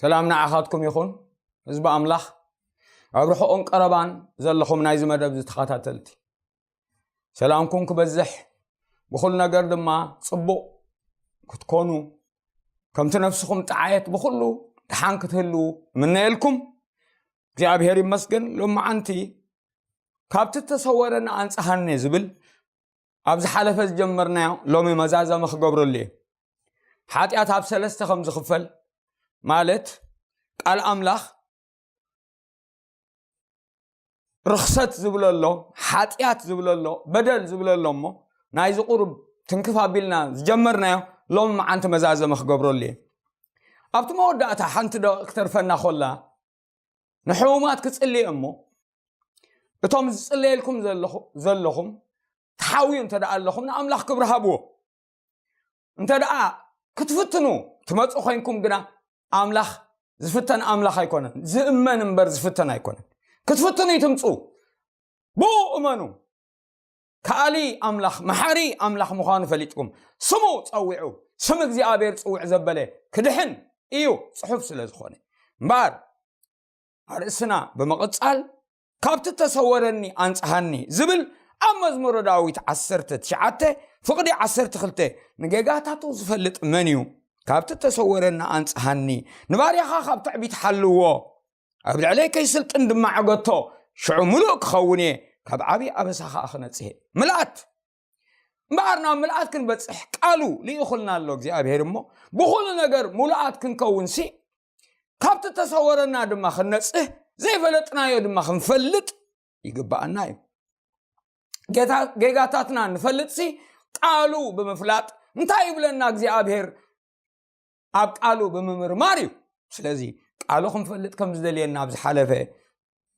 ሰላም ንዓኻትኩም ይኹን፣ ህዝቢ ኣምላኽ፣ ኣብ ርሑቕን ቀረባን ዘለኹም ናይዚ መደብ ዝተኸታተልቲ። ሰላምኩም ክበዝሕ፣ ብኹሉ ነገር ድማ ጽቡቕ ክትኮኑ፣ ከምቲ ነፍስኹም ጠዓየት ብኹሉ ደሓን ክትህልዉ እምነየልኩም። እግዚኣብሔር ይመስገን፣ ሎመዓንቲ ካብቲ ተሰወረና ኣንጽሃኒ ዝብል ኣብ ዝሓለፈ ዝጀመርናዮ ሎሚ መዛዘሚ ክገብረሉ እየ። ሓጢኣት ኣብ ሰለስተ ከም ዝኽፈል፣ ማለት ቃል ኣምላኽ ርኽሰት ዝብሎ ኣሎ፣ ሓጢኣት ዝብሎ ኣሎ፣ በደል ዝብሎ ኣሎ። እሞ ናይዚ ቁሩብ ትንክፍ ኣቢልና ዝጀመርናዮ ሎሚ መዓንቲ መዛዘሚ ክገብረሉ እየ። ኣብቲ መወዳእታ ሓንቲ ዶ ክትተርፈና ኮላ ንሕሙማት ክጽልየ እሞ፣ እቶም ዝጽለየልኩም ዘለኹ-፣ ዘለኹም ተሓውዩ እንተ ደኣ ኣለኹም ንኣምላኽ ክብሪ ሃብዎ። እንተ ደኣ ክትፍትኑ ትመጹ ኮይንኩም ግና ኣምላኽ ዝፍተን ኣምላኽ ኣይኮነን፣ ዝእመን እምበር ዝፍተን ኣይኮነን። ክትፍትኑ ይትምጹ፣ ብኡ እመኑ። ከኣሊ ኣምላኽ፣ መሓሪ ኣምላኽ ምዃኑ ፈሊጥኩም፣ ስሙ ጸዊዑ፣ ስም እግዚኣብሔር ጽውዕ ዘበለ ክድሕን እዩ ጽሑፍ ስለ ዝኾነ። እምበኣር ኣርእስና ብምቕጻል ካብቲ ተሰወረኒ ኣንጽሃኒ ዝብል ኣብ መዝሙረ ዳዊት ዓሰርተ ትሽዓተ ፍቕዲ ዓሰርተ ክልተ ንጌጋታቱ ዝፈልጥ መን እዩ? ካብቲ ተሰወረኒ ኣንጽሃኒ፣ ንባርያኻ ካብ ትዕቢት ሓልዎ፣ ኣብ ልዕለይ ከይስልጥን ድማ ዕገቶ፣ ሽዑ ምሉእ ክኸውን እየ፣ ካብ ዓብዪ ኣበሳ ኸኣ ክነጽህ እየ። ምልኣት እምበኣር ናብ ምልኣት ክንበጽሕ ቃሉ ልኢኹልና ኣሎ እግዚኣብሔር። እሞ ብኹሉ ነገር ምሉኣት ክንከውንሲ ካብቲ ተሰወረና ድማ ክንነጽህ ዘይፈለጥናዮ ድማ ክንፈልጥ ይግብኣና እዩ። ጌታ-፣ ጌጋታትና ንፈልጥሲ ቃሉ ብምፍላጥ እንታይ ይብለና እግዚኣብሔር ኣብ ቃሉ ብምምርማር እዩ። ስለዚ ቃሉ ክንፈልጥ ከም ዝደልየና ኣብ ዝሓለፈ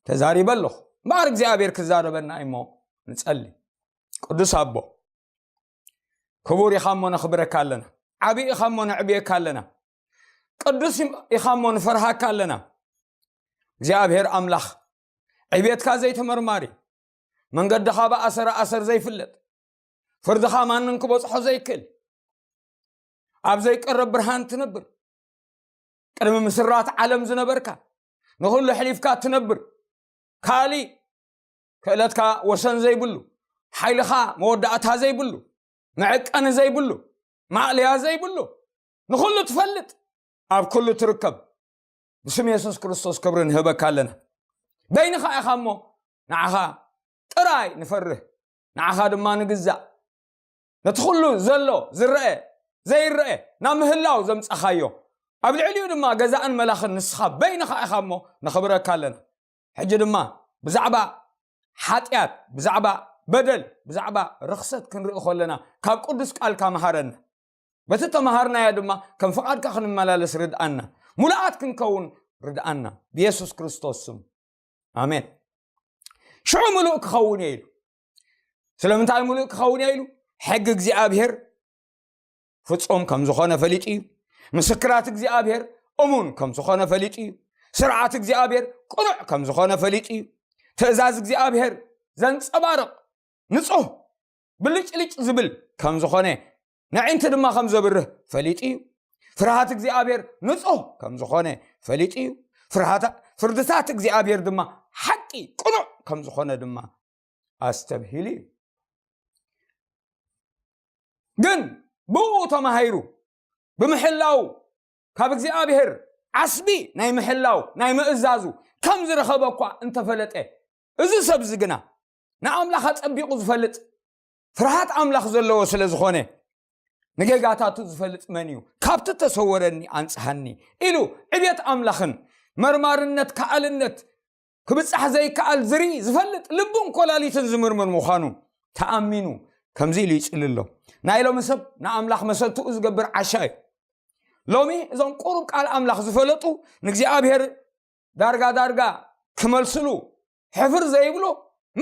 ተዛሪበ ኣለኹ። እምበኣር እግዚኣብሔር ክዛረበና እዩ እሞ ንጸሊ። ቅዱስ ኣቦ፣ ክቡር ኢኻ እሞ ነኽብረካ ኣለና። ዓብዪ ኢኻ እሞ ነዕብየካ ኣለና። ቅዱስ ኢኻ እሞ ንፈርሃካ ኣለና። እግዚኣብሔር ኣምላኽ፣ ዕብየትካ ዘይተመርማሪ፣ መንገድኻ ብኣሰር ኣሰር ዘይፍለጥ፣ ፍርድኻ ማንም ክበጽሖ ዘይክእል፣ ኣብ ዘይቀረብ ብርሃን ትነብር፣ ቅድሚ ምስራት ዓለም ዝነበርካ፣ ንኹሉ ኣሕሊፍካ ትነብር፣ ካሊ ክእለትካ ወሰን ዘይብሉ፣ ሓይልኻ መወዳእታ ዘይብሉ፣ መዕቀኒ ዘይብሉ፣ ማእለያ ዘይብሉ፣ ንኹሉ ትፈልጥ፣ ኣብ ኩሉ ትርከብ፣ ብስም የሱስ ክርስቶስ ክብሪ ንህበካ ኣለና። በይንኻ ኢኻ እሞ ንዓኻ ጥራይ ንፈርህ፣ ንዓኻ ድማ ንግዛእ። ነቲ ኩሉ ዘሎ ዝረአ ዘይረአ ናብ ምህላው ዘምጻኻዮ፣ ኣብ ልዕሊኡ ድማ ገዛእን መላኽን ንስኻ በይንኻ ኢኻ እሞ ነኽብረካ ኣለና። ሕጂ ድማ ብዛዕባ ሓጢኣት፣ ብዛዕባ በደል፣ ብዛዕባ ርኽሰት ክንርኢ ከለና ካብ ቅዱስ ቃልካ መሃረና። በቲ ተመሃርናዮ ድማ ከም ፍቓድካ ክንመላለስ ርድኣና። ሙሉኣት ክንከውን ርድኣና። ብየሱስ ክርስቶስ ስም። ኣሜን። ሽዑ ምሉእ ክኸውን እየ ኢሉ። ስለምንታይ ምሉእ ክኸውን እየ ኢሉ? ሕጊ እግዚኣብሔር ፍጹም ከም ዝኾነ ፈሊጡ እዩ። ምስክራት እግዚኣብሔር እሙን ከም ዝኾነ ፈሊጡ እዩ። ስርዓት እግዚኣብሔር ቅኑዕ ከም ዝኾነ ፈሊጡ እዩ። ትእዛዝ እግዚኣብሔር ዘንጸባርቕ ንጹህ ብልጭልጭ ዝብል ከም ዝኾነ፣ ነዒንቲ ድማ ከም ዘብርህ ፈሊጡ እዩ። ፍርሃት እግዚኣብሔር ንጹህ ከም ዝኾነ ፈሊጡ እዩ። ፍርሃታ-፣ ፍርድታት እግዚኣብሔር ድማ ሓቂ ቅኑዕ ከም ዝኾነ ድማ ኣስተብሂሉ እዩ። ግን ብኡ ተማሂሩ ብምሕላው ካብ እግዚኣብሔር ዓስቢ ናይ ምሕላው ናይ ምእዛዙ ከም ዝረኸበ እኳ እንተፈለጠ፣ እዚ ሰብዚ ግና ንኣምላኽ ኣጸቢቑ ዝፈልጥ ፍርሃት ኣምላኽ ዘለዎ ስለ ዝኾነ፣ ንጌጋታቱ ዝፈልጥ መን እዩ? ካብቲ ተሰወረኒ ኣንጽሃኒ ኢሉ ዕብየት ኣምላኽን መርማርነት ከኣልነት ክብጻሕ ዘይከኣል ዝርኢ ዝፈልጥ ልቡን ኮላሊትን ዝምርምር ምዃኑ ተኣሚኑ ከምዚ ኢሉ ይጽሊ ኣሎ። ናይ ሎሚ ሰብ ንኣምላኽ መሰልትኡ ዝገብር ዓሻ እዩ። ሎሚ እዞም ቁሩብ ቃል ኣምላኽ ዝፈለጡ ንእግዚኣብሔር ዳርጋ ዳርጋ ክመልስሉ ሕፍር ዘይብሉ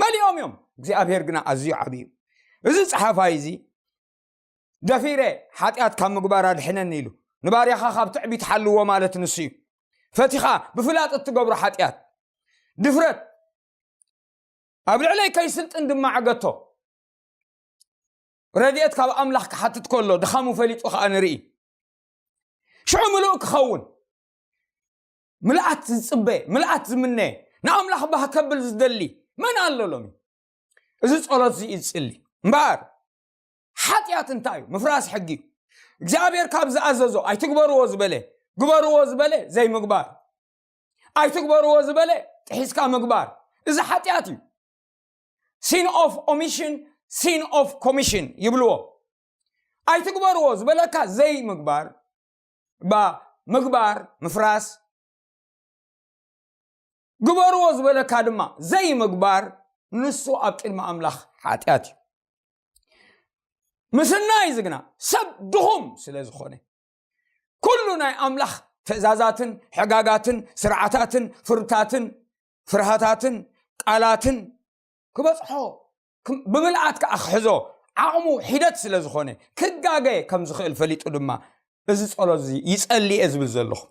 መሊኦም እዮም። እግዚኣብሔር ግና ኣዝዩ ዓብዪ እዩ። እዚ ጸሓፋይ እዚ ደፊረ ሓጢኣት ካብ ምግባር ኣድሕነኒ ኢሉ ንባርያኻ ካብ ትዕቢት ሓልዎ ማለት ንሱ እዩ። ፈቲኻ ብፍላጥ እትገብሮ ሓጢኣት፣ ድፍረት፣ ኣብ ልዕለይ ከይስልጥን ድማ ዕገቶ። ረድኤት ካብ ኣምላኽ ክሓትት ከሎ ድኻሙ ፈሊጡ ኸኣ ንርኢ። ሽዑ ምሉእ ክኸውን ምልኣት ዝጽበ፣ ምልኣት ዝምነ፣ ንኣምላኽ ባህ ከብል ዝደሊ መን ኣሎ ሎሚ? እዚ ጸሎት እዚ ይጽሊ እምበኣር፣ ሓጢኣት እንታይ እዩ? ምፍራስ ሕጊ እዩ። እግዚኣብሔር ካብ ዝኣዘዞ ኣይትግበርዎ ዝበለ፣ ግበርዎ ዝበለ ዘይምግባር፣ ኣይትግበርዎ ዝበለ ጥሒስካ ምግባር፣ እዚ ሓጢኣት እዩ። Sin of omission, sin of commission ይብልዎ። ኣይትግበርዎ ዝበለካ ዘይምግባር፣ ባ ምግባር፣ ምፍራስ፣ ግበርዎ ዝበለካ ድማ ዘይምግባር፣ ንሱ ኣብ ቅድሚ ኣምላኽ ሓጢኣት እዩ። ምስናይ ዝግና ሰብ ድኹም ስለ ዝኾነ፣ ኩሉ ናይ ኣምላኽ ትእዛዛትን ሕጋጋትን ስርዓታትን ፍርታትን ፍርሃታትን ቃላትን ክበጽሖ፣ ክም-፣ ብምልኣት ከኣ ክሕዞ ዓቕሙ ሒደት ስለ ዝኾነ፣ ክጋገ ከም ዝኽእል ፈሊጡ ድማ፣ እዚ ጸሎት እዚ ይጸሊ እየ ዝብል ዘለኹ።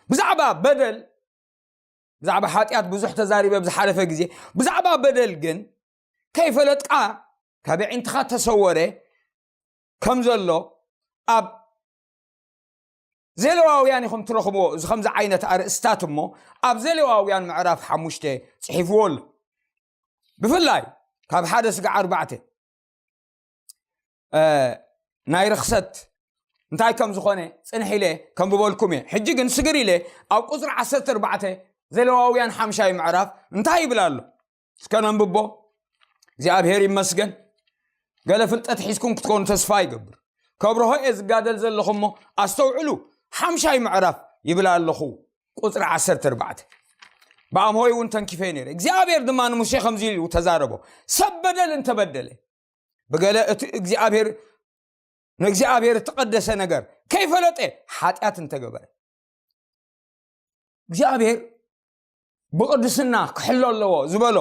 ብዛዕባ በደል፣ ብዛዕባ ሓጢኣት ብዙሕ ተዛሪበ ኣብ ዝሓለፈ ግዜ። ብዛዕባ በደል ግን፣ ከይፈለጥካ ካብ ኣዒንትኻ ተሰወረ ከም ዘሎ ኣብ ዘሌዋውያን ኢኹም ትረኽብዎ። እዚ ከምዚ ዓይነት ኣርእስታት እሞ ኣብ ዘሌዋውያን ምዕራፍ ሓሙሽተ ጽሒፍዎ ኣሎ። ብፍላይ ካብ ሓደ ስጋዕ ኣርባዕተ፣ እ፣ ናይ ርኽሰት እንታይ ከም ዝኾነ ጽንሕ ኢለ ከንብበልኩም እየ። ሕጂ ግን ስግር ኢለ ኣብ ቁጽሪ ዓሰርተ ኣርባዕተ ዘሌዋውያን ሓምሻይ ምዕራፍ እንታይ ይብል ኣሎ? እስከ ነንብቦ። እግዚኣብሔር ይመስገን። ገለ ፍልጠት ሒዝኩም ክትኮኑ ተስፋ ይገብር። ከብርሆ እየ ዝጋደል ዘለኹ እሞ ኣስተውዕሉ። ሓምሻይ ምዕራፍ ይብል ኣለኹ፣ ቁጽሪ ዓሰርተ ኣርባዕተ። ብኣምሆይ እውን ተንኪፈ ነይረ። እግዚኣብሔር ድማ ንሙሴ ከምዚ ኢሉ ተዛረቦ። ሰብ በደል እንተበደለ፣ ብገለ እቲ እግዚኣብሔር፣ ንእግዚኣብሔር እተቐደሰ ነገር ከይፈለጠ ሓጢኣት እንተገበረ፣ እግዚኣብሔር ብቕድስና ክሕሎ ኣለዎ ዝበሎ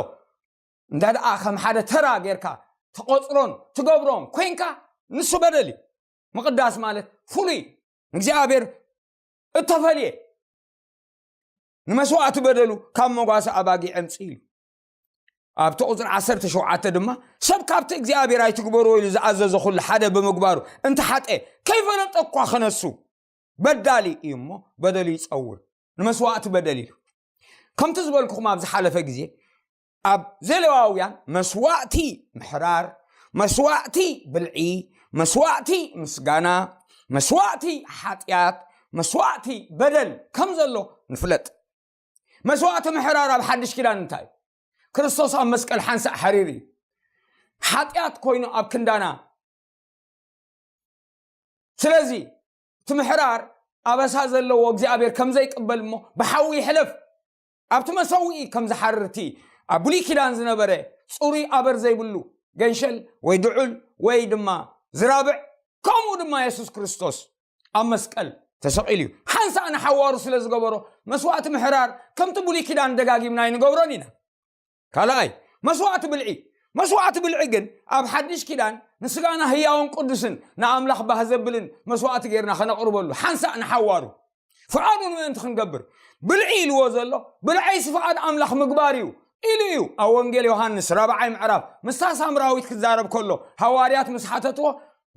እንተ ደኣ ከም ሓደ ተራ ጌርካ ትቖጽሮን ትገብሮን ኮይንካ፣ ንሱ በደል እዩ። ምቕዳስ ማለት ፍሉይ፣ ንእግዚኣብሔር እተፈልየ፣ ንመስዋእቲ በደሉ ካብ መጓሰ ኣባጊዕ ኣምጽእ ኢሉ። ኣብቲ ቁጽሪ ዓሰርተ ሸውዓተ ድማ፣ ሰብ ካብቲ እግዚኣብሔር ኣይትግበርዎ ኢሉ ዝኣዘዞ ኩሉ ሓደ ብምግባሩ እንተሓጠ፣ ከይፈለጠ እኳ ክነሱ በዳሊ እዩ እሞ በደሉ ይጸውር፣ ንመስዋእቲ በደል ኢሉ። ከምቲ ዝበልኩኹም ኣብ ዝሓለፈ ግዜ፣ ኣብ ዘሌዋውያን መስዋእቲ ምሕራር፣ መስዋእቲ ብልዒ፣ መስዋእቲ ምስጋና፣ መስዋእቲ ሓጢኣት፣ መስዋእቲ በደል ከም ዘሎ ንፍለጥ። መስዋእቲ ምሕራር ኣብ ሓድሽ ኪዳን እንታይ እዩ? ክርስቶስ ኣብ መስቀል ሓንሳእ ሓሪር እዩ። ሓጢኣት ኮይኑ ኣብ ክንዳና። ስለዚ እቲ ምሕራር ኣበሳ ዘለዎ እግዚኣብሔር ከም ዘይቅበል እሞ ብሓዊ ይሕለፍ። ኣብቲ መሰውኢ ከም ዝሓርር እቲ ኣብ ብሉይ ኪዳን ዝነበረ ጽሩይ ኣበር ዘይብሉ ገንሸል ወይ ድዑል ወይ ድማ ዝራብዕ፣ ከምኡ ድማ የሱስ ክርስቶስ ኣብ መስቀል ተሰቒሉ እዩ። ሓንሳእ ንሓዋሩ ስለ ዝገበሮ፣ መስዋእቲ ምሕራር ከምቲ ብሉይ ኪዳን ደጋጊምና ኣይንገብሮን ኢና። ካልኣይ፣ መስዋእቲ ብልዒ። መስዋእቲ ብልዒ ግን ኣብ ሓድሽ ኪዳን ንስጋና ህያውን ቅዱስን ንኣምላኽ ባህ ዘብልን መስዋእቲ ጌርና ከነቕርበሉ፣ ሓንሳእ ንሓዋሩ ፍቓዱ ንምእንቲ ክንገብር። ብልዒ ኢልዎ ዘሎ፣ ብልዐይሲ ፍቓድ ኣምላኽ ምግባር እዩ ኢሉ እዩ። ኣብ ወንጌል ዮሃንስ ራብዓይ ምዕራፍ ምስታ ሳምራዊት ክዛረብ ከሎ፣ ሃዋርያት ምስ ሓተትዎ፣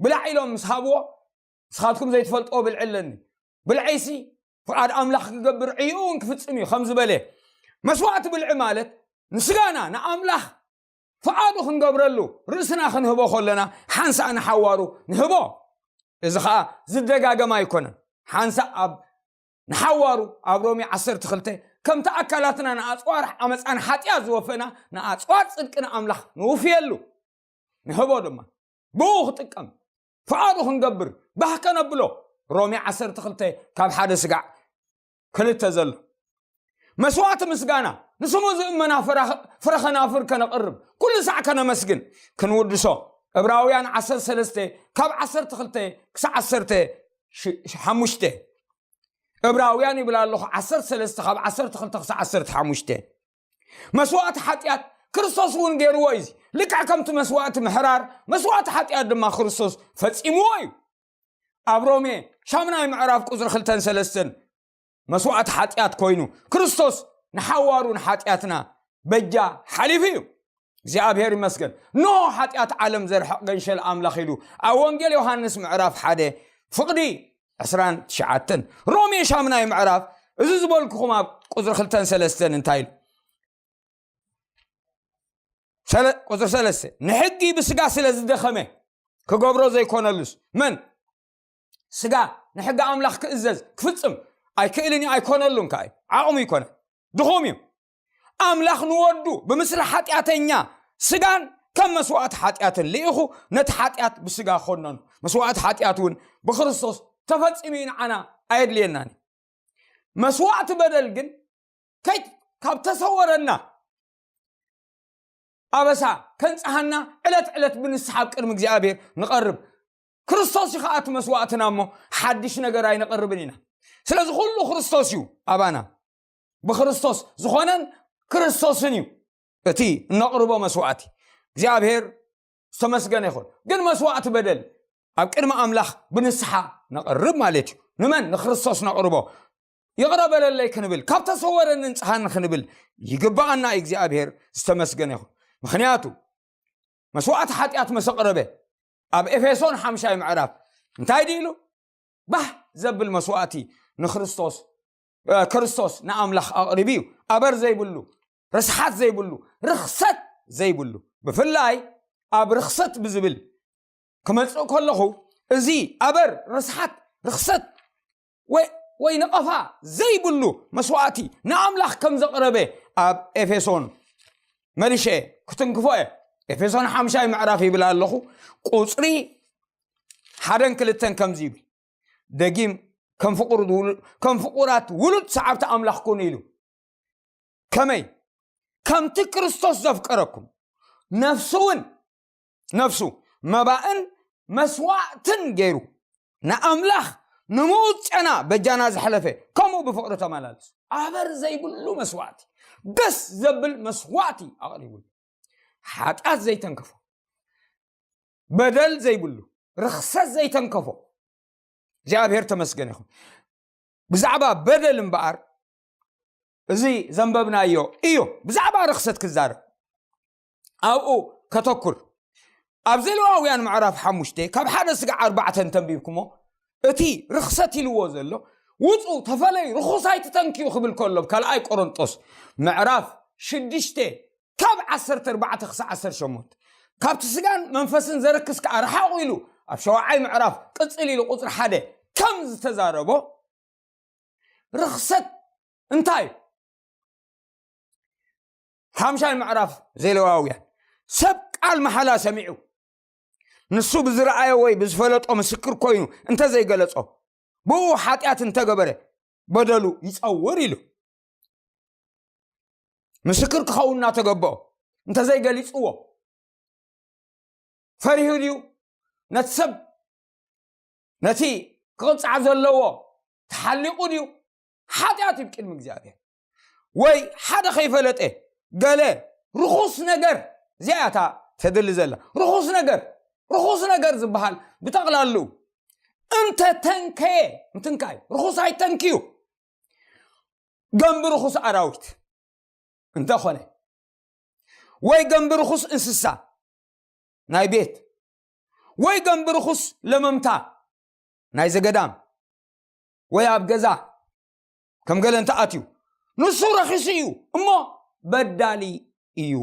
ብላዕ ኢሎም ምስ ሃብዎ፣ ንስኻትኩም ዘይትፈልጥዎ ብልዒ ኣለኒ፣ ብልዐይሲ ፍቓድ ኣምላኽ ክገብር ዕይኡ እውን ክፍጽም እዩ ከም ዝበለ፣ መስዋእቲ ብልዒ ማለት ንስጋና ንኣምላኽ ፍቓዱ ክንገብረሉ ርእስና ክንህቦ ከለና፣ ሓንሳእ ንሓዋሩ ንህቦ። እዚ ኸኣ ዝደጋገም ኣይኮነን። ሓንሳእ ኣብ ንሓዋሩ፣ ኣብ ሮሜ ዓሰርተ ክልተ፣ ከምቲ ኣካላትና ንኣጽዋር ዓመጻን ሓጢኣት ዝወፈና፣ ንኣጽዋር ጽድቂ ንኣምላኽ ንውፍየሉ፣ ንህቦ ድማ። ብኡ ክጥቀም፣ ፍቓዱ ክንገብር፣ ባህ ከነብሎ። ሮሜ ዓሰርተ ክልተ ካብ ሓደ ስጋዕ ክልተ ዘሎ። መስዋእቲ ምስጋና፣ ንስሙ ዝእመና ፍረ-፣ ፍረ ኸናፍር ከነቕርብ፣ ኩሉ ሳዕ ከነመስግን፣ ክንውድሶ። ዕብራውያን ዓሰርተ ሰለስተ ካብ ዓሰርተ ክልተ ክሳዕ ዓሰርተ ሓሙሽተ። ዕብራውያን ይብል ኣለኹ፣ ዓሰርተ ሰለስተ ካብ ዓሰርተ ክልተ ክሳዕ ዓሰርተ ሓሙሽተ። መስዋእቲ ሓጢኣት ክርስቶስ እውን ገይርዎ እዩ። ልክዕ ከምቲ መስዋእቲ ምሕራር፣ መስዋእቲ ሓጢኣት ድማ ክርስቶስ ፈጺምዎ እዩ። ኣብ ሮሜ ሻምናይ ምዕራፍ ቁጽሪ ክልተን ሰለስተን፣ መስዋእቲ ሓጢኣት ኮይኑ፣ ክርስቶስ ንሓዋሩ ንሓጢኣትና በጃ ሓሊፉ እዩ። እግዚኣብሔር ይመስገን። ኖ ሓጢኣት ዓለም ዘርሕቕ ገንሸል ኣምላኽ ኢሉ ኣብ ወንጌል ዮሃንስ ምዕራፍ ሓደ ፍቕዲ ዕስራን ትሽዓተን፣ ሮሜ ሻምናይ ምዕራፍ እዚ ዝበልኩኹም ኣብ ቁፅሪ ክልተን ሰለስተን እንታይ ኢሉ? ሰለ- ቁፅሪ ሰለስተ፣ ንሕጊ ብስጋ ስለ ዝደኸመ ክገብሮ ዘይኮነሉስ፣ መን? ስጋ ንሕጊ ኣምላኽ ክእዘዝ ክፍጽም ኣይክእልን እዩ፣ ኣይኮነሉን ከኣ እዩ። ዓቕሙ ይኮነ፣ ድኹም እዩ። ኣምላኽ ንወዱ ብምስሊ ሓጢኣተኛ ስጋን ከም መስዋእቲ ሓጢኣትን ልኢኹ ነቲ ሓጢኣት ብስጋ ኮነኑ። መስዋእቲ ሓጢኣት እውን ብክርስቶስ ተፈጺሙ እዩ፣ ንዓና ኣየድልየናን እዩ። መስዋእቲ በደል ግን ከይ ካብ ተሰወረና ኣበሳ ከንጽሃና ዕለት ዕለት ብንስሓ ኣብ ቅድሚ እግዚኣብሔር ንቐርብ። ክርስቶስ እዩ ከኣ እቲ መስዋእትና እሞ ሓድሽ ነገር ኣይነቐርብን ኢና። ስለዚ ኩሉ ክርስቶስ እዩ ኣባና። ብክርስቶስ ዝኾነን ክርስቶስን እዩ እቲ እነቕርቦ መስዋእቲ። እግዚኣብሔር ዝተመስገነ ይኹን። ግን መስዋእቲ በደል ኣብ ቅድሚ ኣምላኽ ብንስሓ ነቕርብ ማለት እዩ። ንመን? ንክርስቶስ ነቕርቦ። ይቕረ በለለይ ክንብል፣ ካብ ተሰወረኒ ንጽሃኒ ክንብል ይግብኣና እዩ። እግዚኣብሔር ዝተመስገነ ይኹን። ምኽንያቱ መስዋእቲ ሓጢኣት መሰቕረበ ኣብ ኤፌሶን ሓምሻይ ምዕራፍ እንታይ ድኢሉ? ባህ ዘብል መስዋእቲ ንክርስቶስ፣ እ፣ ክርስቶስ ንኣምላኽ ኣቕሪቡ እዩ። ኣበር ዘይብሉ፣ ርስሓት ዘይብሉ፣ ርኽሰት ዘይብሉ። ብፍላይ ኣብ ርኽሰት ብዝብል ክመጽእ ከለኹ፣ እዚ ኣበር፣ ርስሓት፣ ርኽሰት ወይ፣ ወይ ነቐፋ ዘይብሉ መስዋእቲ ንኣምላኽ ከም ዘቕረበ ኣብ ኤፌሶን መሊሸ ክትንክፎ እየ። ኤፌሶን ሓምሻይ ምዕራፍ ይብል ኣለኹ፣ ቁጽሪ ሓደን ክልተን ከምዚ ይብል፣ ደጊም ከም ፍቁር ውሉ-፣ ከም ፍቁራት ውሉድ ሰዓብቲ ኣምላኽ ኩኑ ኢሉ። ከመይ? ከምቲ ክርስቶስ ዘፍቀረኩም፣ ነፍሱ እውን፣ ነፍሱ መባእን መስዋእትን ገይሩ ንኣምላኽ ንምዉት ጨና በጃና ዘሕለፈ፣ ከምኡ ብፍቕሪ ተመላለሱ። ኣበር ዘይብሉ መስዋእቲ፣ ደስ ዘብል መስዋእቲ ኣቕሪቡሉ። ሓጢኣት ዘይተንከፎ፣ በደል ዘይብሉ፣ ርኽሰት ዘይተንከፎ። እግዚኣብሔር ተመስገን ይኹን። ብዛዕባ በደል እምበኣር፣ እዚ ዘንበብናዮ እዩ ብዛዕባ ርኽሰት ክዛረብ። ኣብኡ ከተኩር። ኣብ ዘሌዋውያን ምዕራፍ ሓሙሽተ ካብ ሓደ ስጋዕ ኣርባዕተ እንተንቢብኩሞ፣ እቲ ርኽሰት ኢልዎ ዘሎ፣ "ውጹ፣ ተፈለዩ፣ ርኹስ ኣይትተንክዩ" ክብል ከሎ፣ ኣብ ካልኣይ ቆሮንጦስ ምዕራፍ ሽዱሽተ ካብ ዓሰርተ ኣርባዕተ ክሳዕ ዓሰርተ ሸሞንተ፣ "ካብቲ ስጋን መንፈስን ዘረክስ ከኣ ርሓቑ" ኢሉ ኣብ ሸውዓይ ምዕራፍ ቅጽል ኢሉ ቁጽሪ ሓደ ከም ዝተዛረቦ፣ ርኽሰት እንታይ እዩ? ሓምሻይ ምዕራፍ ዘሌዋውያን፣ "ሰብ ቃል መሓላ ሰሚዑ፣ ንሱ ብዝረኣዮ ወይ ብዝፈለጦ ምስክር ኮይኑ እንተዘይገለጾ፣ ብኡ ሓጢኣት እንተገበረ፣ በደሉ ይጸውር" ኢሉ። ምስክር ክኸውን እናተገበኦ እንተዘይገሊጽዎ፣ ፈሪሁ ድዩ? ነቲ ሰብ፣ ነቲ ክቕጻዕ ዘለዎ ተሓሊቑ ድዩ? ሓጢኣት እዩ ቅድሚ እግዚኣብሔር። ወይ ሓደ ከይፈለጠ ገለ ርኹስ ነገር፣ እዚኣ እያ እታ ተድሊ ዘላ። ርኹስ ነገር፣ ርኹስ ነገር ዝበሃል ብጠቕላሉ እንተ ተንከየ፣ ምትንካይ፣ ርኹስ ኣይተንክዩ። ገንቢ ርኹስ ኣራዊት እንተኾነ፣ ወይ ገንቢ ርኹስ እንስሳ ናይ ቤት፣ ወይ ገንቢ ርኹስ ለመምታ ናይ ዘገዳም፣ ወይ ኣብ ገዛ ከም ገለ እንተኣትዩ፣ ንሱ ረኺሱ እዩ እሞ በዳሊ እዩ።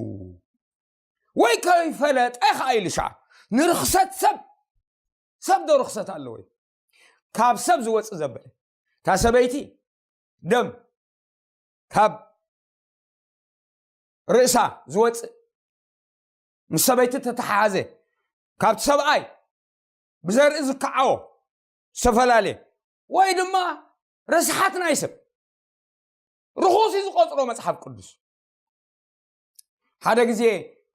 ወይ ከይፈለጠ ኸዓ ኢሉ ሸዓ ንርኽሰት ሰብ፣ ሰብ ዶ ርኽሰት ኣለዎ እዩ? ካብ ሰብ ዝወፅእ ዘበለ፣ እታ ሰበይቲ ደም ካብ ርእሳ ዝወፅእ፣ ምስ ሰበይቲ ተተሓሓዘ፣ ካብቲ ሰብኣይ ብዘርኢ ዝከዓቦ ዝተፈላለየ፣ ወይ ድማ ርስሓት ናይ ሰብ ርኹስ እዩ ዝቆፅሮ መፅሓፍ ቅዱስ። ሓደ ግዜ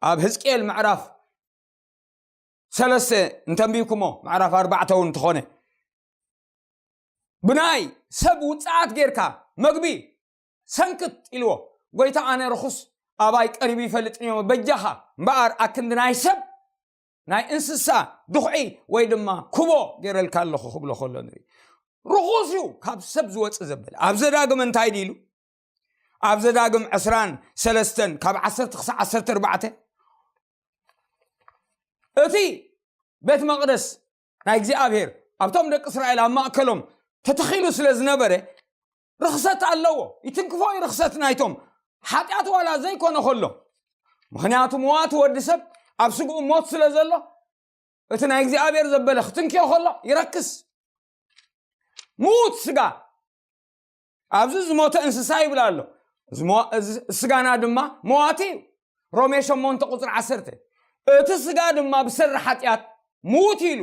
ኣብ ህዝቅኤል ምዕራፍ ሰለስተ እንተንቢብኩሞ፣ ምዕራፍ ኣርባዕተ እውን እንተኾነ፣ ብናይ ሰብ ውፅኣት ጌርካ መግቢ ሰንክት ኢልዎ፣ "ጎይታ፣ ኣነ ርኹስ ኣባይ ቀሪቡ ይፈልጥን እዮ፣ በጃኻ እምበኣር ኣክንዲ ናይ ሰብ፣ ናይ እንስሳ ድኹዒ ወይ ድማ ኩቦ ጌረልካ ኣለኹ" ክብሎ ከሎ ንርኢ። ርኹስ እዩ ካብ ሰብ ዝወፅእ ዘበለ። ኣብ ዘዳግም እንታይ ድኢሉ? ኣብ ዘዳግም ዕስራን ሰለስተን ካብ ዓሰርተ ክሳዕ ዓሰርተ ኣርባዕተ፣ እቲ ቤት መቕደስ ናይ እግዚኣብሔር ኣብቶም ደቂ እስራኤል ኣብ ማእከሎም ተተኺሉ ስለ ዝነበረ፣ ርኽሰት ኣለዎ። ይትንክፎ እዩ ርኽሰት ናይቶም ሓጢኣት ዋላ ዘይኮነ ከሎ። ምኽንያቱ መዋቲ ወዲ ሰብ ኣብ ስግኡ ሞት ስለ ዘሎ፣ እቲ ናይ እግዚኣብሔር ዘበለ ክትንክዮ ከሎ ይረክስ። ምዉት ስጋ፣ ኣብዚ ዝሞተ እንስሳ ይብል ኣሎ። እዚ መዋ-፣ እዚ ስጋና ድማ መዋቲ እዩ። ሮሜ ሸሞንተ ቁፅሪ ዓሰርተ። እቲ ስጋ ድማ ብሰሪ ሓጢኣት ምዉት ኢሉ፣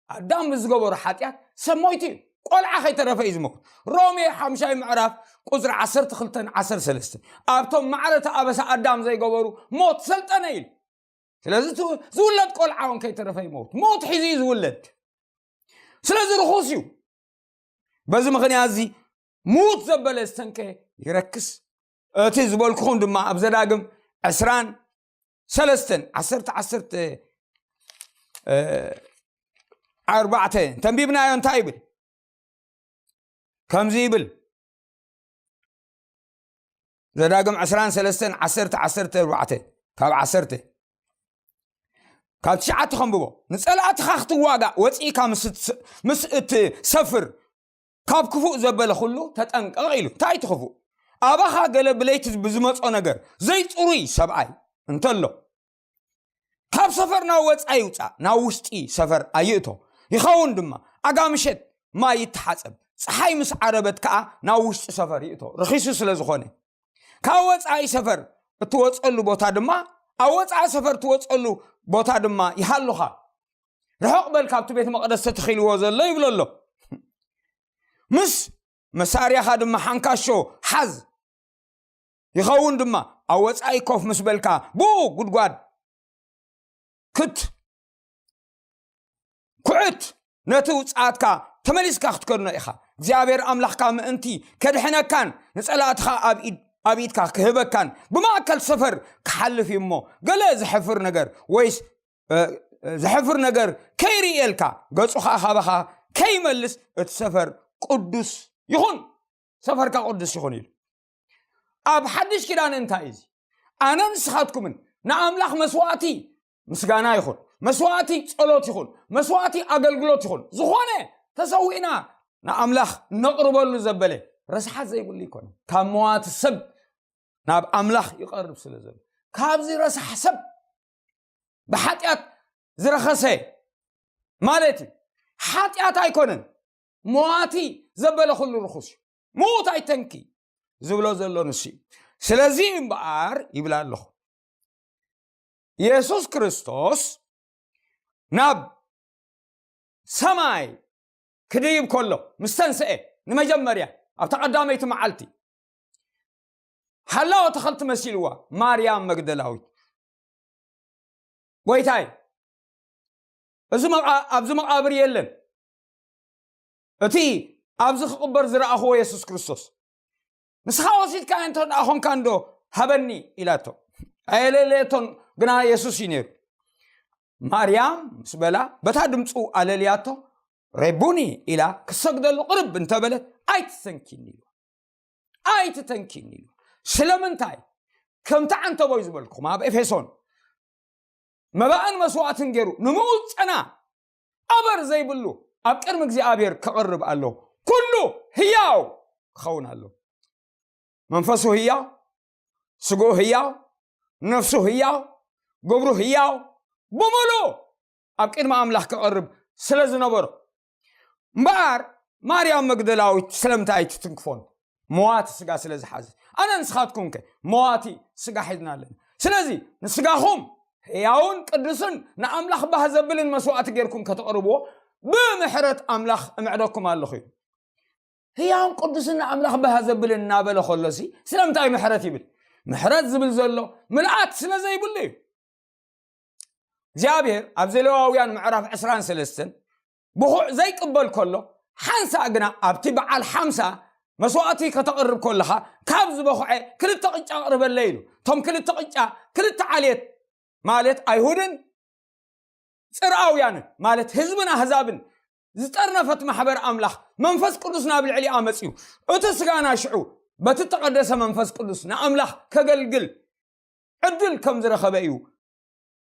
ኣዳም ብዝገበሮ ሓጢኣት ሰብ ሞይቱ እዩ። ቆልዓ ከይተረፈ እዩ ዝመውት። ሮሜ ሓምሻይ ምዕራፍ ቁፅሪ ዓሰርተ ክልተን ዓሰርተ ሰለስተን። ኣብቶም ማዕረተ ኣበሳ ኣዳም ዘይገበሩ ሞት ሰልጠነ ኢሉ። ስለዚ እቲ ዝውለድ ቆልዓ እውን ከይተረፈ ይመውት። ሞት ሒዙ እዩ ዝውለድ። ስለዚ ርኹስ እዩ። በዚ ምኽንያት እዚ ምዉት ዘበለ ዝተንከ ይረክስ። እቲ ዝበልኩኹም ድማ ኣብ ዘዳግም ዕስራን ሰለስተን፣ ዓሰርተ፣ ዓሰርተ፣ እ፣ ኣርባዕተ እንተንቢብናዮ እንታይ ይብል? ከምዚ ይብል። ዘዳግም ዕስራን ሰለስተን፣ ዓሰርተ፣ ዓሰርተ ኣርባዕተ፣ ካብ ዓሰርተ፣ ካብ ትሽዓተ ከንብቦ። "ንጸላእትኻ ክትዋጋእ ወጺእካ ምስ እትስ-፣ ምስ እትሰፍር፣ ካብ ክፉእ ዘበለ ኩሉ ተጠንቀቕ" ኢሉ። እንታይ እቲ ክፉእ? ኣባኻ ገለ ብለይቲ ብዝመጾ ነገር ዘይጽሩይ ሰብኣይ እንተሎ፣ ካብ ሰፈር ናብ ወጻኢ ይውጻእ፣ ናብ ውሽጢ ሰፈር ኣይእቶ። ይኸውን ድማ፣ ኣጋ ምሸት ማይ ይተሓጸብ፣ ጸሓይ ምስ ዓረበት ከኣ ናብ ውሽጢ ሰፈር ይእቶ፣ ርኺሱ ስለ ዝኾነ። ካብ ወጻኢ ሰፈር እትወጸሉ ቦታ ድማ፣ ኣብ ወጻኢ ሰፈር እትወጸሉ ቦታ ድማ ይሃሉኻ። ርሑቕ በል ካብቲ ቤተ መቕደስ ተተኺልዎ ዘሎ ይብሎ ኣሎ። ምስ መሳርያኻ ድማ ሓንካሾ ሓዝ። ይኸውን ድማ፣ ኣብ ወጻኢ ኮፍ ምስ በልካ፣ ብኡ ጉድጓድ ክት-፣ ኩዕት፣ ነቲ ውጽኣትካ ተመሊስካ ክትከድኖ ኢኻ። እግዚኣብሔር ኣምላኽካ ምእንቲ ከድሕነካን ንጸላእትኻ ኣብ ኢድ-፣ ኣብ ኢድካ ክህበካን ብማእከል ሰፈር ክሓልፍ እዩ እሞ፣ ገለ ዘሕፍር ነገር ወይስ፣ እ፣ እ፣ ዘሕፍር ነገር ከይርእየልካ፣ ገጹ ኸኣ ካባኻ ከይመልስ፣ እቲ ሰፈር ቅዱስ ይኹን፣ ሰፈርካ ቅዱስ ይኹን ኢሉ። ኣብ ሓድሽ ኪዳን እንታይ እዩ እዚ? ኣነ ንስኻትኩምን ንኣምላኽ መስዋዕቲ ምስጋና ይኹን፣ መስዋዕቲ ጸሎት ይኹን፣ መስዋዕቲ ኣገልግሎት ይኹን፣ ዝኾነ ተሰዊእና ንኣምላኽ ነቕርበሉ ዘበለ ረስሓት ዘይብሉ ይኮነ። ካብ መዋቲ ሰብ ናብ ኣምላኽ ይቐርብ ስለ ዘሎ፣ ካብዚ ረሳሕ ሰብ፣ ብሓጢኣት ዝረኸሰ ማለት እዩ። ሓጢኣት ኣይኮነን፣ መዋቲ ዘበለ ኩሉ ርኹስ እዩ። ምዉት ኣይተንኪ ዝብሎ ዘሎ ንሱ እዩ። ስለዚ እምበኣር ይብል ኣለኹ፣ የሱስ ክርስቶስ ናብ ሰማይ ክድይብ ከሎ፣ ምስ ተንስኤ፣ ንመጀመርያ ኣብታ ቀዳመይቲ መዓልቲ፣ ሃላው ኣትኽልቲ መሲልዋ ማርያም መግደላዊት፣ "ጎይታይ፣ እዚ መቓ-፣ ኣብዚ መቓብር የለን፣ እቲ ኣብዚ ክቕበር ዝረኣኽዎ የሱስ ክርስቶስ፣ ንስኻ ወሲድካ እንተ ደኣ ኾንካ እንዶ ሃበኒ" ኢላቶ። ኣየለለየቶን፣ ግና የሱስ እዩ ነይሩ። ማርያም ምስ በላ፣ በታ ድምፁ ኣለልያቶ፣ "ሬቡኒ" ኢላ ክሰግደሉ ቅርብ እንተበለት፣ "ኣይትሰንኪኒ" ኢሉ። "ኣይትተንኪኒ" ኢሉ። ስለምንታይ? ከምቲ ዓንተቦይ ዝበልኩም ኣብ ኤፌሶን፣ መባእን መስዋዕትን ገይሩ ንምውፀና ኣበር ዘይብሉ ኣብ ቅድሚ እግዚኣብሔር ክቕርብ ኣሎ። ኩሉ ህያው ክኸውን ኣሎ። መንፈሱ ህያው፣ ስግኡ ህያው፣ ነፍሱ ህያው፣ ግብሩ ህያው፣ ብምሉእ ኣብ ቅድሚ ኣምላኽ ክቐርብ ስለ ዝነበሮ። እምበኣር ማርያም መግደላዊት ስለምንታይ ኣይትትንክፎን? መዋቲ ስጋ ስለ ዝሓዘ። ኣነ ንስኻትኩም ከ መዋቲ ስጋ ሒዝና ኣለና። ስለዚ ንስጋኹም ህያውን ቅዱስን ንኣምላኽ ባህ ዘብልን መስዋዕቲ ጌርኩም ከተቕርብዎ ብምሕረት ኣምላኽ እምዕደኩም ኣለኹ እዩ። ህያውን ቅዱስን ንኣምላኽ ባህ ዘብልን እናበለ ከሎሲ ስለምንታይ ምሕረት ይብል? ምሕረት ዝብል ዘሎ ምልኣት ስለ ዘይብሉ እዩ። እግዚኣብሔር ኣብ ዘሌዋውያን ምዕራፍ ዕስራን ሰለስተን ብኹዕ ዘይቅበል ከሎ፣ ሓንሳእ ግና ኣብቲ በዓል ሓምሳ መስዋዕቲ ከተቕርብ ከለኻ፣ ካብ ዝበኹዐ ክልተ ቅጫ ኣቕርበለይ ኢሉ። እቶም ክልተ ቅጫ፣ ክልተ ዓሌት ማለት ኣይሁድን ጽርኣውያንን ማለት ህዝብን ኣህዛብን ዝጠርነፈት ማሕበር ኣምላኽ መንፈስ ቅዱስ ናብ ልዕሊኣ መጺኡ፣ እቲ ስጋና ሽዑ በቲ እተቐደሰ መንፈስ ቅዱስ ንኣምላኽ ከገልግል ዕድል ከም ዝረኸበ እዩ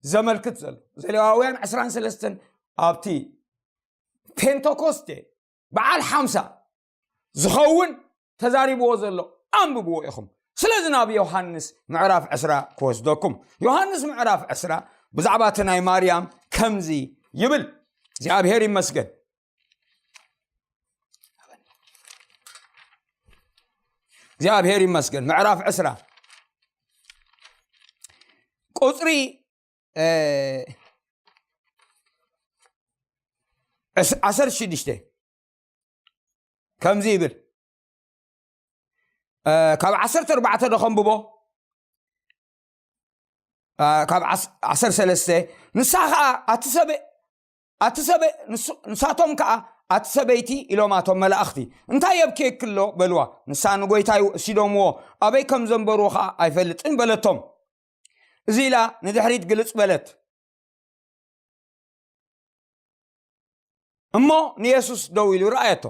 ዘመልክት ዘሎ። ዘሌዋውያን ዕስራን ሰለስተን ኣብቲ ፔንተኮስቴ በዓል ሓምሳ ዝኸውን ተዛሪብዎ ዘሎ? ኣንብብዎ ኢኹም። ስለዚ ናብ ዮሃንስ ምዕራፍ ዕስራ ክወስደኩም። ዮሃንስ ምዕራፍ ዕስራ ብዛዕባ እቲ ናይ ማርያም ከምዚ ይብል። እግዚኣብሔር ይመስገን። እግዚኣብሔር ይመስገን። ምዕራፍ ዕስራ ቁፅሪ፣ እ፣ ዕስ-፣ ዓሰርተ ሽዱሽተ ከምዚ ይብል። እ፣ ካብ ዓሰርተ ኣርባዕተ ዶ ከንብቦ? እ፣ ካብ ዓስ-፣ ዓሰርተ ሰለስተ፣ ንሳ ኸዓ ኣቲ ሰበ-፣ ኣቲ ሰበ-፣ ንሱ-፣ ንሳቶም ከኣ ኣቲ ሰበይቲ ኢሎም ኣቶም መላእኽቲ እንታይ የብክየኪ ኣሎ በልዋ። ንሳ ንጎይታይ ወሲዶምዎ ኣበይ ከም ዘንበርዎ ኸዓ ኣይፈልጥን በለቶም። እዚ ኢላ ንድሕሪት ግልጽ በለት። እሞ ንየሱስ ደው ኢሉ ረኣየቶ።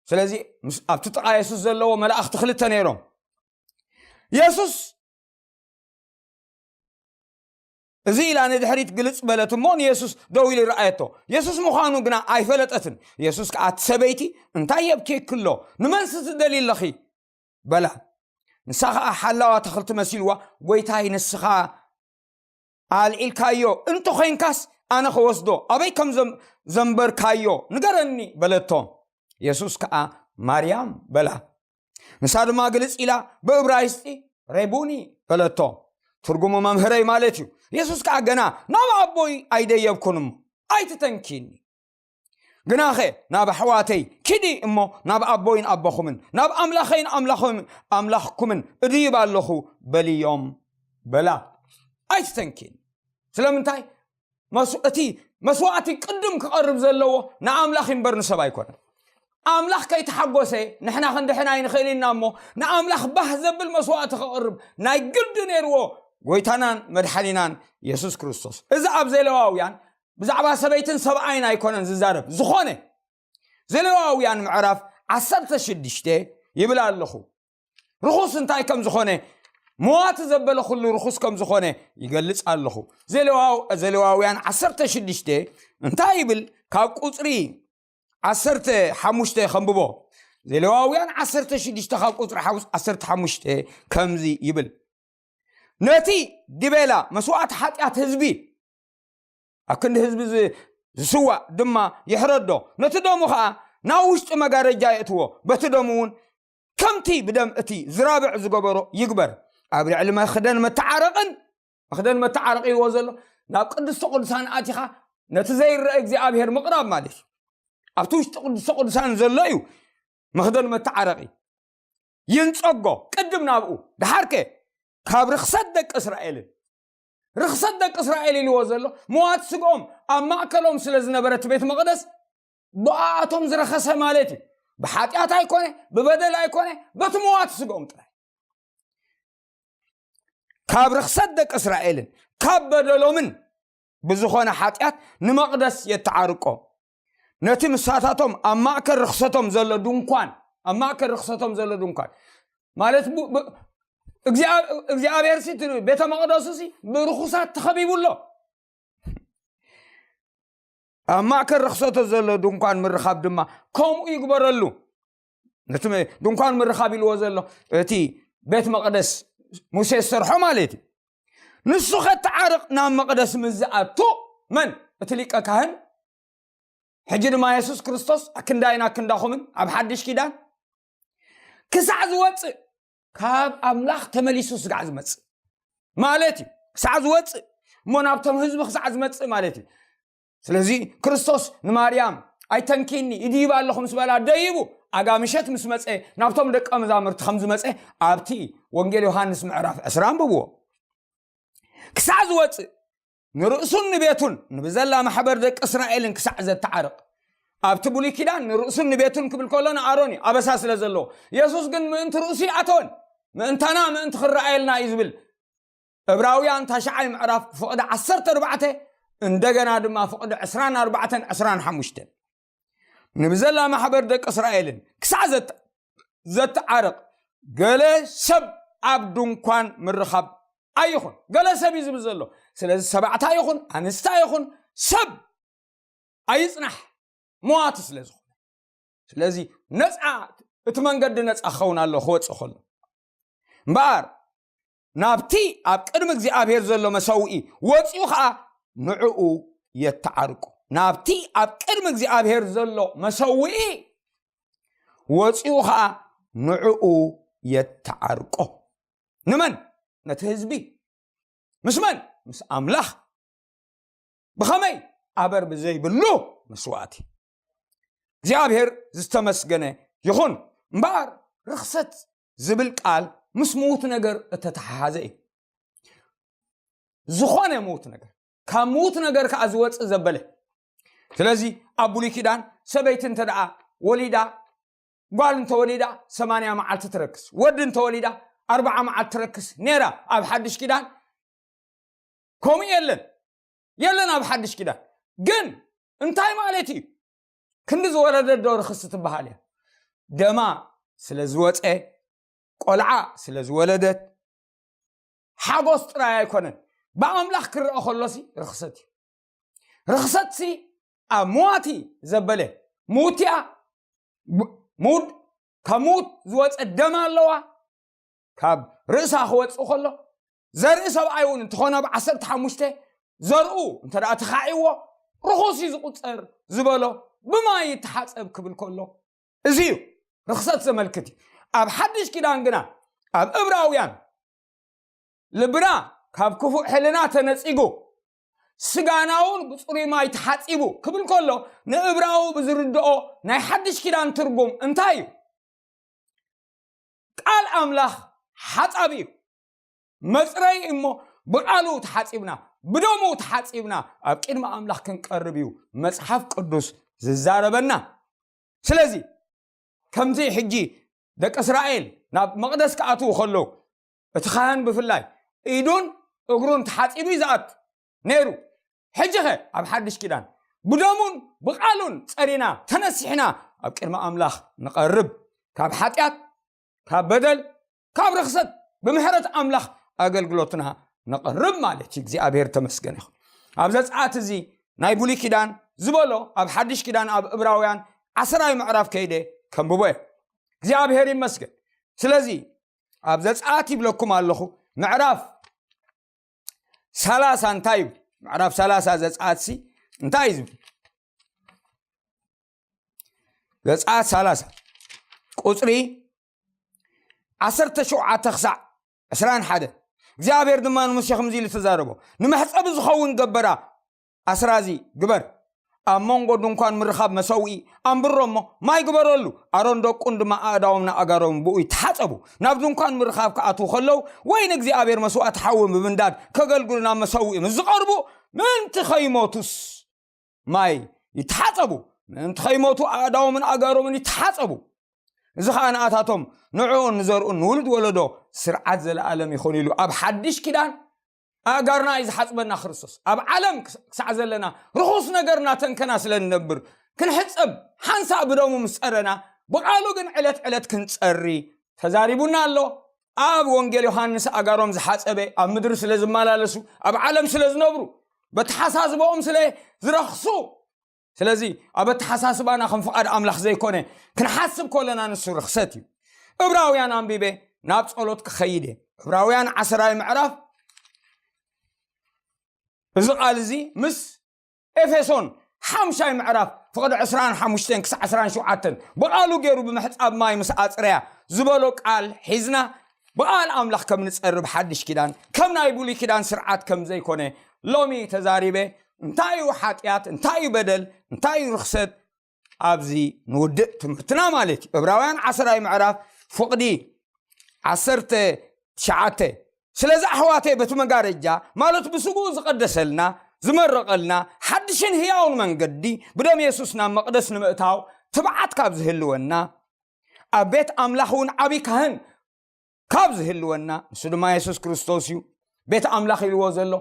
ስለዚ ምስ-፣ ኣብቲ ጥቓ የሱስ ዘለዎ መላእኽቲ ክልተ ነይሮም። የሱስ እዚ ኢላ ንድሕሪት ግልጽ በለት እሞ ንየሱስ ደው ኢሉ ረኣየቶ። የሱስ ምዃኑ ግና ኣይፈለጠትን። የሱስ ከኣ፣ "ኣቲ ሰበይቲ፣ እንታይ የብክየኪ ኣሎ? ንመንስ ትደልዪ ኣለኺ?" በላ። ንሳ ኸኣ ሓላዋ ተኽልቲ መሲልዋ፣ "ጎይታይ፣ ንስኻ ኣልዒልካዮ እንተ ኾይንካስ፣ ኣነ ኽወስዶ፣ ኣበይ ከም ዘም-፣ ዘንበርካዮ ንገረኒ" በለቶ። የሱስ ከኣ፣ "ማርያም" በላ። ንሳ ድማ ግልጽ ኢላ ብእብራይስጢ "ሬቡኒ" በለቶ። ትርጉሙ "መምህረይ" ማለት እዩ። የሱስ ከኣ ገና፣ "ናብ ኣቦይ ኣይደየብኩን እሞ ኣይትተንኪኒ። ግናኸ ናብ ኣሕዋተይ ኪዲ እሞ ናብ ኣቦይን ኣቦኹምን ናብ ኣምላኸይን ኣምላኹም-፣ ኣምላኽኩምን እድይብ ኣለኹ" በልዮም በላ። ኣይትተንኪኒ። ስለምንታይ? መስ-፣ እቲ መስዋዕቲ ቅድም ክቐርብ ዘለዎ ንኣምላኽ እምበር ንሰብ ኣይኮነን። ኣምላኽ ከይተሓጎሰ ንሕና ክንድሕን ኣይንኽእል ኢና እሞ፣ ንኣምላኽ ባህ ዘብል መስዋዕቲ ክቕርብ ናይ ግዲ ነይርዎ ጎይታናን መድሓኒናን የሱስ ክርስቶስ። እዚ ኣብ ዘሌዋውያን ብዛዕባ ሰበይትን ሰብኣይን ኣይኮነን ዝዛረብ። ዝኾነ ዘሌዋውያን ምዕራፍ ዓሰርተ ሽዱሽተ ይብል ኣለኹ። ርኹስ እንታይ ከም ዝኾነ፣ መዋቲ ዘበለ ኩሉ ርኹስ ከም ዝኾነ ይገልጽ ኣለኹ። ዘሌዋው-፣ ዘሌዋውያን ዓሰርተ ሽዱሽተ እንታይ ይብል? ካብ ቁጽሪ ዓሰርተ ሓሙሽተ ከንብቦ። ዘሌዋውያን ዓሰርተ ሽዱሽተ ካብ ቁጽሪ ሓሙስ-፣ ዓሰርተ ሓሙሽተ ከምዚ ይብል። ነቲ ዲቤላ መስዋዕቲ ሓጢኣት ህዝቢ ኣብ ክንዲ ህዝቢ ዝ-፣ ዝስዋእ ድማ ይሕረዶ። ነቲ ደሙ ኸኣ ናብ ውሽጢ መጋረጃ የእትዎ። በቲ ደሙ እውን ከምቲ ብደም እቲ ዝራብዕ ዝገበሮ ይግበር። ኣብ ልዕሊ መኽደን መተዓረቕን፣ መኽደን መተዓረቒ ይዎ ዘሎ፣ ናብ ቅድስተ ቅዱሳን ኣቲኻ ነቲ ዘይረአ እግዚኣብሔር ምቕራብ ማለት እዩ። ኣብቲ ውሽጢ ቅድስተ ቅዱሳን ዘሎ እዩ መኽደን መተዓረቒ። ይንጸጎ ቅድም ናብኡ። ደሓርከ ካብ ርኽሰት ደቂ እስራኤልን፣ ርኽሰት ደቂ እስራኤል ኢልዎ ዘሎ መዋቲ ስግኦም ኣብ ማእከሎም ስለ ዝነበረ እቲ ቤት መቕደስ ብኣቶም ዝረኸሰ ማለት እዩ። ብሓጢኣት ኣይኮነ፣ ብበደል ኣይኮነ፣ በቲ መዋቲ ስግኦም ጥራይ። ካብ ርኽሰት ደቂ እስራኤልን ካብ በደሎምን ብዝኾነ ሓጢኣት ንመቕደስ የተዓርቆ። ነቲ ምሳታቶም ኣብ ማእከል ርኽሰቶም ዘሎ ድንኳን፣ ኣብ ማእከል ርኽሰቶም ዘሎ ድንኳን ማለት ቡ-፣ ብ-፣ እግዚኣብ-፣ እግዚኣብሔር ሲ እቲ ቤተ መቕደሱ ሲ ብርኹሳት ተኸቢቡ ኣሎ። ኣብ ማእከል ርኽሰቶ ዘሎ ድንኳን ምርኻብ ድማ ከምኡ ይግበረሉ። ነቲ መ-፣ ድንኳን ምርኻብ ኢልዎ ዘሎ እቲ ቤት መቕደስ ሙሴ ዝሰርሖ ማለት እዩ። ንሱ ኸተዓርቕ ናብ መቕደስ ምስ ዝኣቱ፣ መን? እቲ ሊቀ ካህን። ሕጂ ድማ የሱስ ክርስቶስ ኣክንዳይን ኣክንዳኹምን ኣብ ሓድሽ ኪዳን ክሳዕ ዝወፅእ፣ ካብ ኣምላኽ ተመሊሱ ስጋዕ ዝመፅእ ማለት እዩ። ክሳዕ ዝወፅእ እሞ ናብቶም ህዝቢ ክሳዕ ዝመፅእ ማለት እዩ። ስለዚ ክርስቶስ ንማርያም "ኣይተንኪኒ፣ ይድይብ ኣለኹ" ምስ በላ ደይቡ፣ ኣጋ ምሸት ምስ መፀ፣ ናብቶም ደቀ መዛሙርቲ ከም ዝመፀ ኣብቲ ወንጌል ዮሃንስ ምዕራፍ ዕስራ ኣንብብዎ። ክሳዕ ዝወፅእ ንርእሱን ንቤቱን ንብዘላ ማሕበር ደቂ እስራኤልን ክሳዕ ዘተዓርቕ። ኣብቲ ብሉይ ኪዳን ንርእሱን ንቤቱን ክብል ከሎ ንኣሮን እዩ፣ ኣበሳ ስለ ዘለዎ። የሱስ ግን ምእንቲ ርእሱ ይኣተወን፣ ምእንታና ምእንቲ ክረኣየልና እዩ ዝብል። ዕብራውያን ታሽዓይ ምዕራፍ ፍቕዲ ዓሰርተ ኣርባዕተ፣ እንደገና ድማ ፍቕዲ ዕስራን ኣርባዕተን ዕስራን ሓሙሽተን። ንብዘላ ማሕበር ደቂ እስራኤልን ክሳዕ ዘተ-፣ ዘተዓርቕ፣ ገለ ሰብ ኣብ ድንኳን ምርኻብ ኣይኹን። ገለ ሰብ እዩ ዝብል ዘሎ። ስለዚ ሰባዕታ ይኹን ኣንስታ ይኹን ሰብ ኣይጽናሕ፣ መዋቲ ስለ ዝኾነ። ስለዚ ነጻ እቲ መንገዲ ነፃ ክኸውን ኣሎ ክወፅእ ከሎ። እምበኣር ናብቲ ኣብ ቅድሚ እግዚኣብሔር ዘሎ መሰውኢ ወፂኡ ከዓ ንዕኡ የተዓርቆ። ናብቲ ኣብ ቅድሚ እግዚኣብሔር ዘሎ መሰውኢ ወፂኡ ከዓ ንዕኡ የተዓርቆ። ንመን? ነቲ ህዝቢ። ምስ መን? ምስ ኣምላኽ። ብኸመይ? ኣበር ብዘይብሉ መስዋእቲ። እግዚኣብሔር ዝተመስገነ ይኹን። እምበኣር ርኽሰት ዝብል ቃል ምስ ምዉት ነገር እተተሓሓዘ እዩ። ዝኾነ ምዉት ነገር፣ ካብ ምዉት ነገር ከዓ ዝወፅእ ዘበለ። ስለዚ ኣብ ብሉይ ኪዳን ሰበይቲ እንተ ደኣ ወሊዳ፣ ጓል እንተወሊዳ ሰማንያ መዓልቲ ትረክስ፣ ወዲ እንተወሊዳ ኣርብዓ መዓልቲ ትረክስ ነይራ። ኣብ ሓድሽ ኪዳን ከምኡ የለን፣ የለን ኣብ ሓድሽ ኪዳን። ግን እንታይ ማለት እዩ? ክንዲ ዝወለደት ዶ ርኽስቲ ትበሃል እያ? ደማ ስለ ዝወፀ፣ ቆልዓ ስለ ዝወለደት፣ ሓጎስ ጥራይ ኣይኮነን። ብኣምላኽ ክረአ ከሎሲ ርኽሰት እዩ። ርኽሰትሲ ኣብ ምዋቲ ዘበለ ምውትያ፣ ብ-፣ ምውድ-፣ ካብ ምውት ዝወፀ ደም ኣለዋ። ካብ ርእሳ ክወፅእ ከሎ፣ ዘርኢ ሰብኣይ እውን እንተኾነ ኣብ ዓሰርተ ሓሙሽተ ዘርኡ እንተ ደኣ ተኻዒዎ፣ ርኹስ እዩ ዝቁፀር ዝበሎ፣ ብማይ ይተሓፀብ ክብል ከሎ፣ እዚ እዩ ርኽሰት ዘመልክት እዩ። ኣብ ሓድሽ ኪዳን ግና፣ ኣብ እብራውያን፣ ልብና ካብ ክፉእ ሕልና ተነጺጉ፣ ስጋና እውን ብጽሩይ ማይ ተሓጺቡ ክብል ከሎ፣ ንእብራዊ ብዝርድኦ ናይ ሓድሽ ኪዳን ትርጉም እንታይ እዩ? ቃል ኣምላኽ ሓጻብ እዩ። መጽረይ እሞ ብቃሉ ተሓጺብና፣ ብደሙ ተሓጺብና ኣብ ቅድሚ ኣምላኽ ክንቀርብ እዩ መጽሓፍ ቅዱስ ዝዛረበና። ስለዚ ከምዚ ሕጂ ደቂ እስራኤል ናብ መቕደስ ክኣትዉ ከለዉ፣ እቲ ካህን ብፍላይ ኢዱን እግሩን ተሓጺቡ እዩ ዝኣቱ ነይሩ። ሕጂ ኸ ኣብ ሓድሽ ኪዳን ብደሙን ብቃሉን ጸሪና ተነሲሕና ኣብ ቅድሚ ኣምላኽ ንቐርብ። ካብ ሓጢኣት፣ ካብ በደል፣ ካብ ርኽሰት ብምሕረት ኣምላኽ ኣገልግሎትና ነቐርብ ማለት እዩ። እግዚኣብሔር ተመስገን ይኹን። ኣብ ዘጸኣት እዚ ናይ ብሉይ ኪዳን ዝበሎ ኣብ ሓድሽ ኪዳን ኣብ እብራውያን ዓስራይ ምዕራፍ ከይደ ከንብቦ እየ። እግዚኣብሔር ይመስገን። ስለዚ ኣብ ዘጸኣት ይብለኩም ኣለኹ፣ ምዕራፍ ሰላሳ እንታይ ይብል? ምዕራፍ ሰላሳ ዘጸኣትሲ እንታይ እዩ ዝብል? ዘጸኣት ሰላሳ ቁጽሪ ዓሰርተ ሸውዓተ ክሳዕ ዕስራን ሓደ። እግዚኣብሔር ድማ ንሙሴ ከምዚ ኢሉ ተዛረቦ፣ "ንመሕጸቢ ዝኸውን ገበራ ኣስራዚ ግበር፣ ኣብ መንጎ ድንኳን ምርኻብ መሰውኢ ኣንብሮ እሞ ማይ ግበረሉ፣ ኣሮን ደቁን ድማ ኣእዳዎም ንኣጋሮም ብኡ ይተሓጸቡ። ናብ ድንኳን ምርኻብ ክኣትዉ ከለዉ ወይ ንእግዚኣብሔር መስዋእቲ ሓዊ ብምንዳድ ከገልግሉ ናብ መሰውኢ ምስ ዝቐርቡ ምእንቲ ከይሞቱስ ማይ ይተሓጸቡ፣ ምእንቲ ከይሞቱ ኣእዳዎምን ኣጋሮምን ይተሓጸቡ። እዚ ኸኣ ንኣታቶም ንዕኡን ንዘርኡን ንውሉድ ወለዶ ስርዓት ዘለኣለም ይኹን" ኢሉ ኣብ ሓድሽ ኪዳን ኣእጋርና እዩ ዝሓጽበና ክርስቶስ። ኣብ ዓለም ክስ-፣ ክሳዕ ዘለና ርኹስ ነገር እናተንከና ስለ ንነብር፣ ክንሕጸብ ሓንሳእ ብደሙ ምስ ጸረና፣ ብቓሉ ግን ዕለት ዕለት ክንጸሪ ተዛሪቡና ኣሎ። ኣብ ወንጌል ዮሃንስ ኣእጋሮም ዝሓጸበ ኣብ ምድሪ ስለ ዝመላለሱ፣ ኣብ ዓለም ስለ ዝነብሩ፣ በተሓሳስበኦም ስለ ዝረኽሱ፣ ስለዚ ኣብ ኣተሓሳስባና ከም ፍቓድ ኣምላኽ ዘይኮነ ክንሓስብ ከለና ንሱ ርኽሰት እዩ። እብራውያን ኣንቢበ ናብ ጸሎት ክኸይድ እየ። እብራውያን ዓስራይ ምዕራፍ፣ እዚ ቃል እዚ ምስ ኤፌሶን ሓምሻይ ምዕራፍ ፍቕዲ ዕስራን ሓሙሽተን ክሳዕ ዕስራን ሸውዓተን ብቓሉ ገይሩ ብምሕጻብ ማይ ምስ ኣጽረያ ዝበሎ ቃል ሒዝና ብቓል ኣምላኽ ከም ንጸርብ ሓድሽ ኪዳን ከም ናይ ብሉይ ኪዳን ስርዓት ከም ዘይኮነ ሎሚ ተዛሪበ። እንታይ እዩ ሓጢኣት? እንታይ እዩ በደል? እንታይ እዩ ርኽሰት? ኣብዚ ንውድእ ትምህርትና ማለት እዩ። ዕብራውያን ዓስራይ ምዕራፍ ፍቕዲ ዓሰርተ ትሽዓተ፣ "ስለዚ ኣሕዋተይ በቲ መጋረጃ፣ ማለት ብስግኡ ዝቐደሰልና፣ ዝመረቐልና፣ ሓድሽን ህያውን መንገዲ ብደም የሱስ ናብ መቕደስ ንምእታው ትብዓት ካብ ዝህልወና፣ ኣብ ቤት ኣምላኽ እውን ዓብዪ ካህን ካብ ዝህልወና፣ ንሱ ድማ የሱስ ክርስቶስ እዩ፣ ቤት ኣምላኽ ኢልዎ ዘሎ፣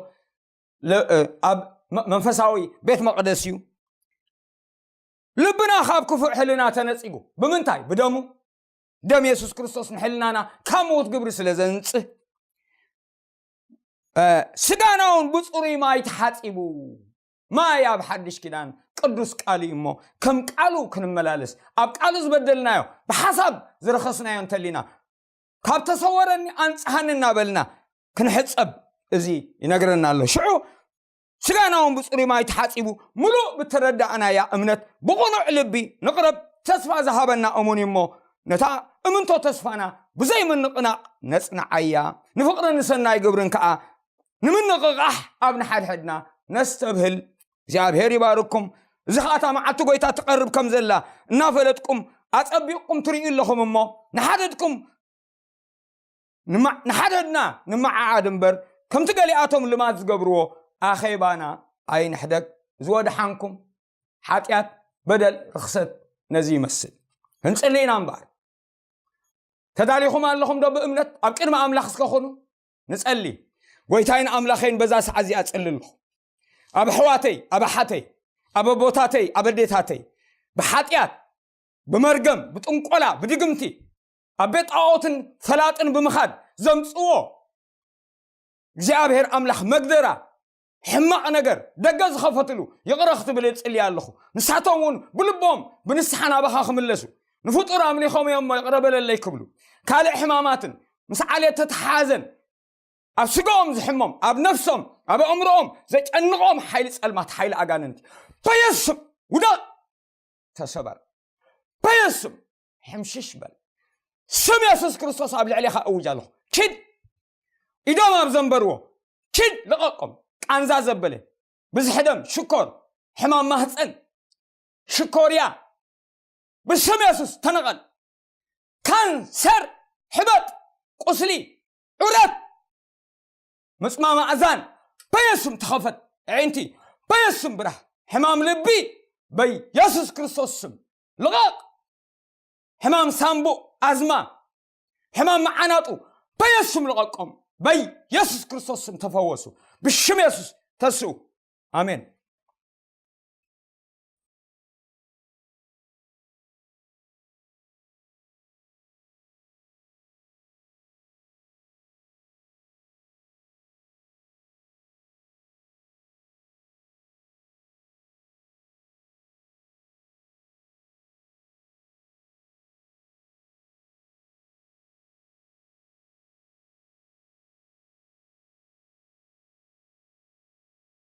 ለ-፣ እ፣ ኣብ መ-፣ መንፈሳዊ ቤት መቕደስ እዩ። ልብና ካብ ክፉእ ሕልና ተነጺጉ። ብምንታይ? ብደሙ። ደም የሱስ ክርስቶስ ንሕልናና ካብ ምዉት ግብሪ ስለ ዘንጽህ፣ እ፣ ስጋና እውን ብጽሩይ ማይ ተሓጺቡ። ማይ ኣብ ሓድሽ ኪዳን ቅዱስ ቃል እዩ እሞ፣ ከም ቃሉ ክንመላለስ፣ ኣብ ቃሉ ዝበደልናዮ፣ ብሓሳብ ዝረኸስናዮ እንተሊና፣ ካብ ተሰወረኒ ኣንጽሃኒ እናበልና ክንሕጸብ እዚ ይነግረና ኣሎ። ሽዑ ስጋና እውን ብጽሩይ ማይ ተሓጺቡ፣ ምሉእ ብተረዳእናያ እምነት ብቕኑዕ ልቢ ንቕረብ። ተስፋ ዝሃበና እሙን እዩ እሞ፣ ነታ እምንቶ ተስፋና ብዘይ ምንቕናቕ ነጽንዓያ። ንፍቕርን ንሰናይ ግብርን ከኣ ንምንቕቓሕ ኣብ ንሓድሕድና ነስተብህል። እግዚኣብሔር ይባርኩም። እዚ ኸኣ እታ መዓልቲ ጐይታ ትቐርብ ከም ዘላ እናፈለጥኩም ኣጸቢቕኩም ትርእዩ ኣለኹም እሞ፣ ንሓደድኩም ንማ-፣ ንሓደድና ንመዓዓድ እምበር፣ ከምቲ ገሊኣቶም ልማድ ዝገብርዎ ኣኼባና ኣይንሕደግ። ዝወድሓንኩም ሓጢኣት፣ በደል፣ ርኽሰት ነዚ ይመስል። ክንጽሊ ኢና እምበኣር። ተዳሊኹም ኣለኹም ዶ ብእምነት ኣብ ቅድሚ ኣምላኽ እስከ ኹኑ? ንጸሊ። ጐይታይን ኣምላኸይን በዛ ሰዓት እዚኣ እጽሊ ኣለኹ። ኣብ ኣሕዋተይ፣ ኣብ ኣሓተይ፣ ኣብ ኣቦታተይ፣ ኣብ ኣዴታተይ ብሓጢኣት፣ ብመርገም፣ ብጥንቆላ፣ ብድግምቲ፣ ኣብ ቤት ጣኦትን ፈላጥን ብምኻድ ዘምጽዎ እግዚኣብሔር ኣምላኽ መግደራ ሕማቕ ነገር ደገ ዝኸፈትሉ ይቕረ ክትብል እጽሊ ኣለኹ። ንሳቶም እውን ብልቦም ብንስሓ ናባኻ ክምለሱ፣ ንፍጡር ኣምሊኾም እዮም እሞ ይቕረ በለለይ ክብሉ፣ ካልእ ሕማማትን ምስ ዓሌት ተተሓሓዘን ኣብ ስጋኦም ዝሕሞም፣ ኣብ ነፍሶም፣ ኣብ ኣእምሮኦም ዘጨንቖም ሓይሊ ጸልማት፣ ሓይሊ ኣጋንንቲ በየሱስ ስም ውደቕ፣ ተሰበር። በየሱስ ስም ሕምሽሽ በል። ስም የሱስ ክርስቶስ ኣብ ልዕሌኻ እውጅ ኣለኹ። ኪድ፣ ኢዶም ኣብ ዘንበርዎ ኪድ፣ ልቐቆም። ቃንዛ ዘበለ፣ ብዝሒ ደም፣ ሽኮር፣ ሕማም ማህፀን፣ ሽኮርያ፣ ብስም የሱስ ተነቐል። ካንሰር፣ ሕበጥ፣ ቁስሊ፣ ዑረት፣ ምጽማም ኣእዛን በየሱስ ስም ተኸፈት። ኣዒንቲ በየሱስ ስም ብራህ። ሕማም ልቢ በየሱስ ክርስቶስ ስም ልቐቕ። ሕማም ሳምቡእ፣ ኣዝማ፣ ሕማም መዓናጡ በየሱስ ስም ልቐቆም። በየሱስ ክርስቶስ ስም ተፈወሱ። ብሽም የሱስ ተስኡ። ኣሜን።